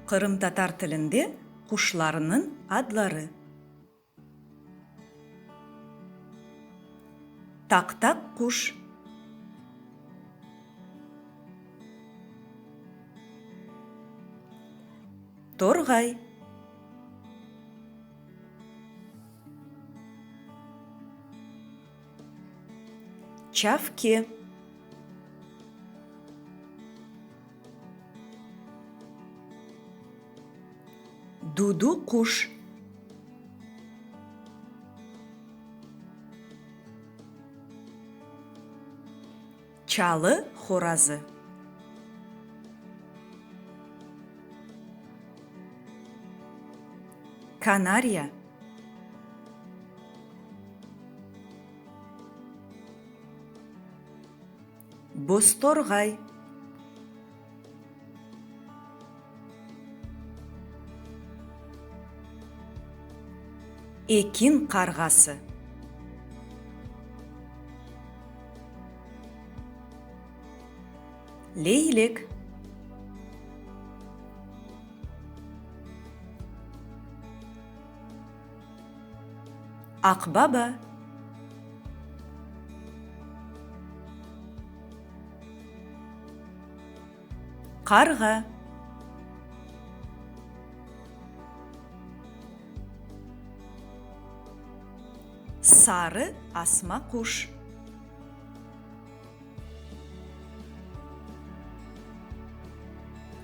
Qırımtatar tilinde quşlarnıñ adları. Taq-taq quş. Torğay. Çavke. Dudu quş. Çalı horazı. Kanarya. Boztorğay. Ekin qarğası. Leylek. Aqbaba. Qarğa. Sarı asma quş.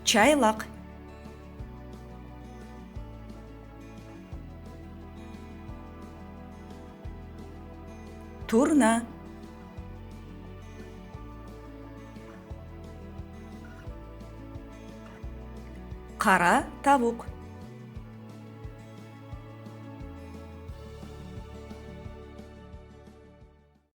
Çaylaq. Turna. Qara tavuq.